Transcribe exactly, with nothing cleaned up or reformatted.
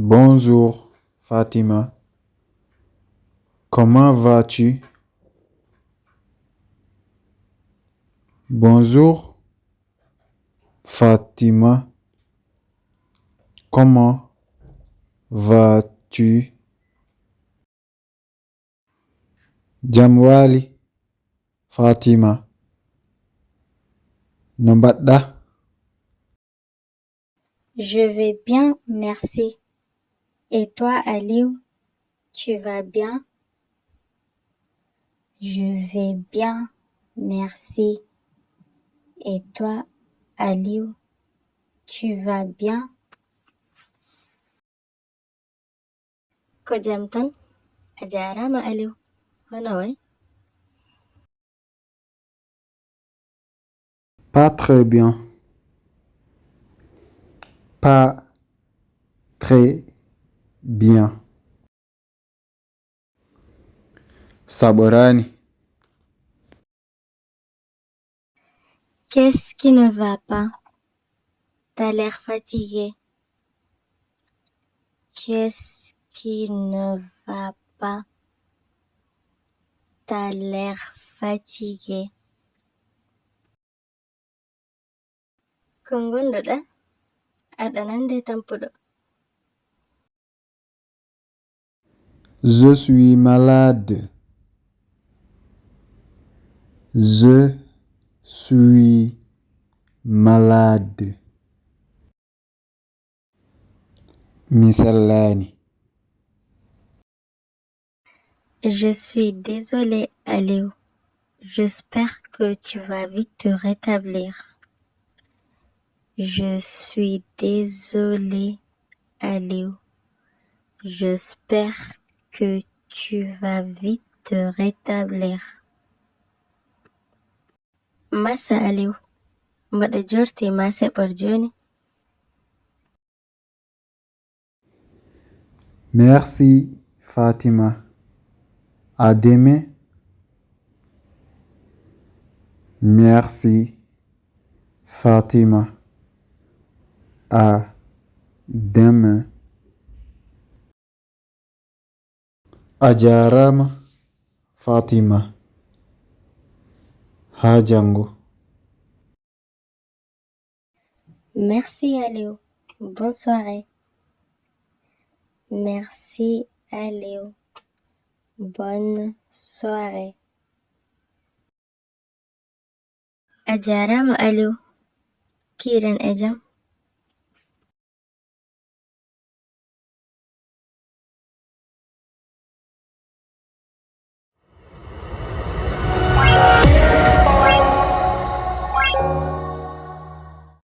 Bonjour Fatima. Comment vas-tu? Bonjour Fatima. Comment vas-tu? Jam waali Fatima. No mbaɗɗa? Je vais bien, merci. Et toi, Aliou, tu vas bien? Je vais bien, merci. Et toi, Aliou, tu vas bien? Ko jam tan. A jaaraama Aliou. Hono wayi? Pas très bien. Pas très bien. Saɓoraani. Qu'est-ce qui ne va pas? T'as l'air fatigué. Qu'est-ce qui ne va pas? T'as l'air fatigué. Ko ngonduɗaa? Aɗa nandi e tampuɗo. Je suis malade. Je suis malade. Mi sellaani. Je suis désolé, Aliou. J'espère que tu vas vite te rétablir. Je suis désolé, Aliou. J'espère que tu vas vite te rétablir. Massa Aliou, mbaɗa jorti ma seɓɓor jooni. Merci Fatima. À demain. Merci Fatima. À demain. A jaaraama Fatima. Haa janngo. Merci Aliou. Bonne soirée. Merci Aliou. Bonne soirée. A jaaraama Aliou. Kiiɗen e jam.